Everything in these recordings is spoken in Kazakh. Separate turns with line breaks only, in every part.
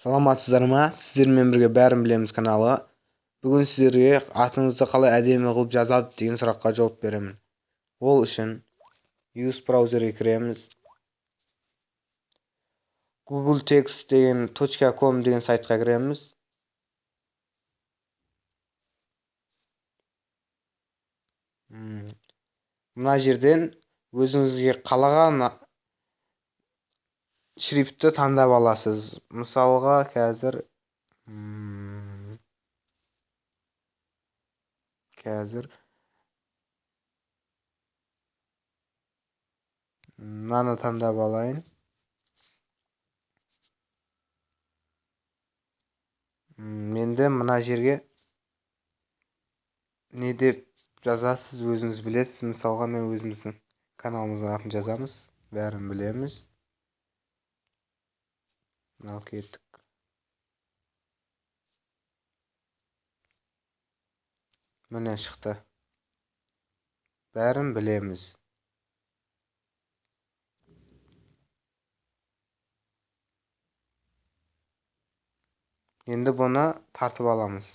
Саламатсыздар ма? Сіздермен бірге Бәрін білеміз каналы. Бүгін сіздерге атыңызды қалай әдемі қылып жазады деген сұраққа жауап беремін. Ол үшін Use браузерге кіреміз. Google Text деген .com деген сайтқа кіреміз. Мына жерден өзіңізге қалаған шрифтті таңдап аласыз. Мысалға қазір мынаны таңдап алайын. Енді мына жерге не деп жазасыз, өзіңіз білесіз. Мысалға мен өзіміздің каналымыздың атын жазамыз. Бәрін білеміз. Ал кеттік. Міне шықты. Бәрін білеміз. Енді бұны тартып аламыз.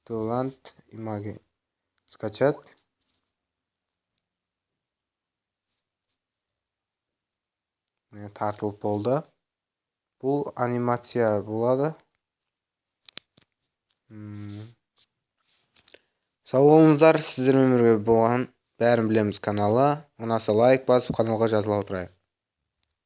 Download image. Скачать. Міне тартылып болды. Бұл анимация болады. Сау болыңыздар, сіздермен бірге болған Бәрін білеміз каналы. Ұнаса лайк басып, каналға жазыла отырайық.